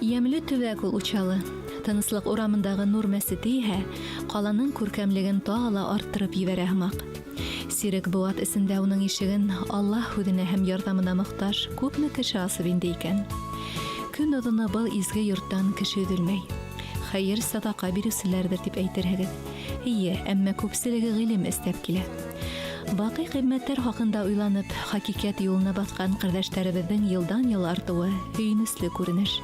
Йәмле төбәк ул Учалы. Тыныслыҡ урамындағы Нур мәсете иһә ҡаланың күркәмлеген тағы ла арттырып ебәрә һымаҡ. Сирек быуат эсендә уның ишеген Аллаһ һүҙенә һәм ярҙамына мохтаж күпме кеше асып инде икән. Көн оҙоно был изге йорттан кеше өҙөлмәй. Хәйер садаҡа биреүселәрҙер дип әйтерһегеҙ. Эйе, әммә күпселеге ғилем эстәп килә. Баҡый ҡиммәттәр хаҡында уйланып, хакиҡәт юлына баҫҡан ҡәрҙәштәребеҙҙең йылдан-йыл артыуы һөйөнөслө күренеш.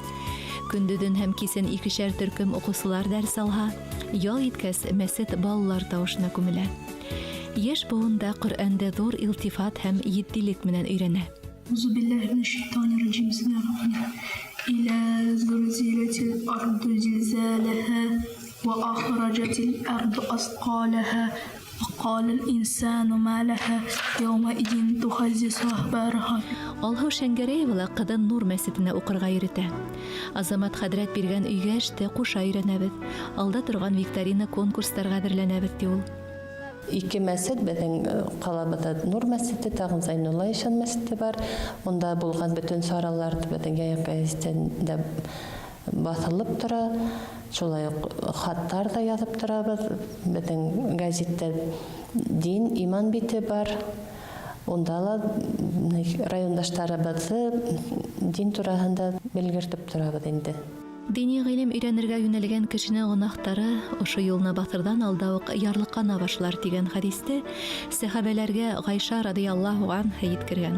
Көндөҙөн һәм кисен икешәр төркөм уҡыусылар дәрес алһа, ял иткәс, мәсет балалар тауышына күмелә. Йәш быуын да Ҡөрьәнде ҙур илтифат һәм етдилек менән өйрәнә. Әғузубиллаһи минәш-шәйтанир-раҗим. Бисмиллаһир-рахманир-рахим. Иза зулзилатил арду зилзалаһа ва ахраҗатил арду асҡалаһа ва ҡалал инсану ма лаһа яумаизин тухаддису ахбараһа. Алһыу Шәңгәрәева ла ҡыҙын Нур мәсетенә уҡырға йөрөтә. Азамат хәҙрәт биргән өйгә эште ҡуша өйрәнәбеҙ. Алда торған викторина конкурстарға әҙерләнәбеҙ, ти ул. Ике мәсет беҙҙең ҡалабыҙҙа Нур мәсете, тағын Зәйнулла ишан мәсете бар. Унда булған бөтөн саралар беҙҙең Яйыҡ гәзитендә баҫылып тора. Шулай уҡ хаттар ҙа яҙып торабыҙ. Беҙҙең гәзиттә дин, иман бите бар. Унда ла райондаштарыбыҙҙы дин тураһында белгертеп торабыҙ инде. Дини ғилем өйрәнергә йүнәлгән кешенең гонаһтары ошо юлына баҫырҙан алда уҡ ярлыҡана башлар тигән хәдисте сәхәбәләргә Ғайша радыяллаһу анһа еткергән.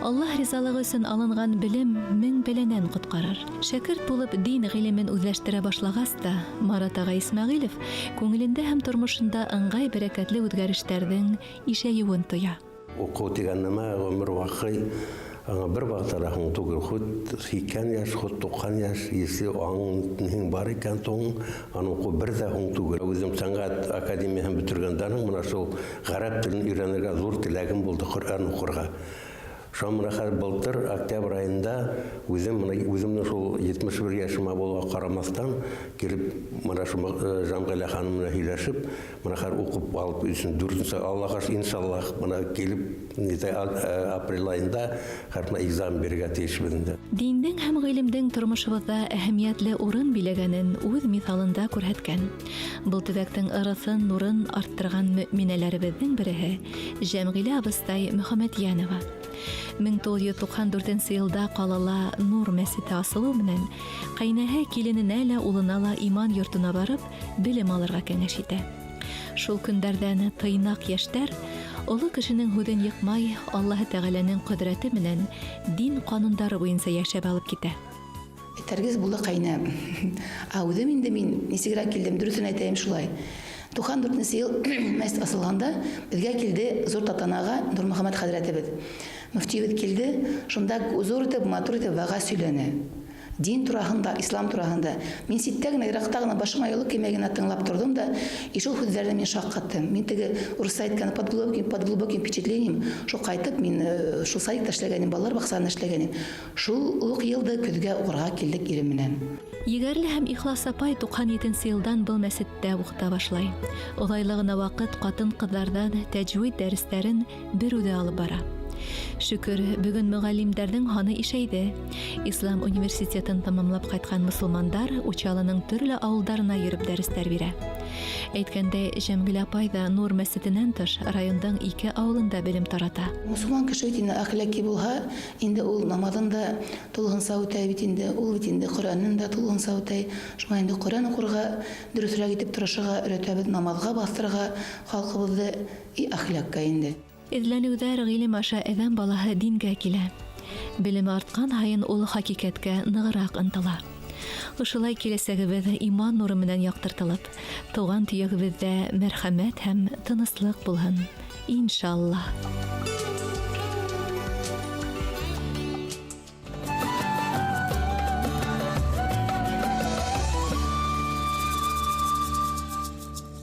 Аллаһ ризалығы өсөн алынған белем мең бәләнән ҡотҡарыр. Шәкерт булып дин ғилемен үҙләштерә башлағас та, Марат ағай Исмәғилев күңелендә һәм тормошонда ыңғай бәрәкәтле үҙгәрештәрҙең ишәйеүен тоя. Уҡыу тигән нәмә ғүмер ваҡый аңа бер ваҡытта ла һуң түгел. Хут 80 йәш, хут 90 йәш, если аңың бар икән, туң, аны уҡыу бер ҙә һуң түгел. Үҙем сәнғәт академияһын бөтөргәндән һуң мына шул ғәрәп телен өйрәнергә ҙур теләгем булды, Ҡөрьән уҡырға. Шуға мына хәҙер былтыр октябрь айында үҙем мына үҙемдең шул 71 йәшемә булыуға ҡарамаҫтан килеп мына шул Жәмғилә ханым менән һөйләшеп, мына хәҙер уҡып алып өсөн дүртенсе Аллаға иншаллах мына килеп апрель айында хәҙер мына экзамен бирергә тейешбеҙ инде. Диндең һәм ғилемдең тормошобоҙҙа әһәмиәтле урын биләгәнен үҙ миҫалында күрһәткән. Был төбәктең ырыҫын, нурын арттырған мөминәләребеҙҙең береһе Жәмғилә абыстай Мөхәммәтйәнова. 1994 йылда ҡалала Нур мәсете асылыу менән ҡәйнәһе килененә лә, улына ла иман йортона барып, белем алырға кәңәш итә. Шул көндәрҙән тыйнаҡ йәштәр оло кешенең һүҙен йыҡмай, Аллаһы Тәғәләнең ҡөҙрәте менән дин ҡанундары буйынса йәшәп алып китә. Этәргес булды ҡәйнә. Ә үҙем инде мин нисегерәк килдем, дөрөҫөн әйтәйем шулай. 94 йыл мәсет асылғанда беҙгә килде зур татанаға Нурмөхәммәт хәҙрәтебеҙ. Мөфтиебеҙ килде, шунда зур итеп, матур итеп вәғәз һөйләне. Дин тураһында, ислам тураһында. Мин ситтә генә, еракта гына башыма яулык кимәй генә тыңлап торҙом да, и шул һүҙҙәрҙе мин шаҡ ҡаттым. Мин теге урыҫса әйткән под глубоким впечатлением, шул ҡайтып, мин шул садикта эшләгәнем, балалар баҡсаһында эшләгәнем. Шул уҡ йылды көҙгә уҡырға килдек ирем менән. Егәрле һәм ихлас апай 97 йылдан был мәсеттә уҡыта башлай. Оҙайлы ғына ваҡыт ҡатын-ҡыҙҙарҙан тәжүид дәрестәрен бер үҙе алып бара. Шөкөр, бөгөн мөғәллимдәрҙең һаны ишәйҙе. Ислам университетын тамамлап ҡайтҡан мосолмандар Учалының төрлө ауылдарына йөрөп дәрестәр бирә. Әйткәндәй, Жәмғилә апай ҙа Нур мәсетенән тыш райондың ике ауылында белем тарата. Мосолман кеше бит инде әхлаки булһа, инде ул намаҙын да тулыһынса үтәй бит инде, ул бит инде Ҡөрьәнен дә тулыһынса үтәй. Шуңа инде Ҡөрьән уҡырға, дөрөҫөрәк итеп тырышырға өйрәтәбеҙ, намаҙға баҫтырырға халҡыбыҙҙы и әхлаҡҡа инде. Эҙләнеүҙәр ғилем аша әҙәм балаһы дингә килә. Белеме артҡан һайын ул хәҡиҡәткә нығыраҡ ынтыла. Ошолай киләсәгебеҙ иман нуры менән яҡтыртылып, тыуған төйәгебеҙҙә мәрхәмәт һәм тыныслыҡ булһын. Иншаллаһ.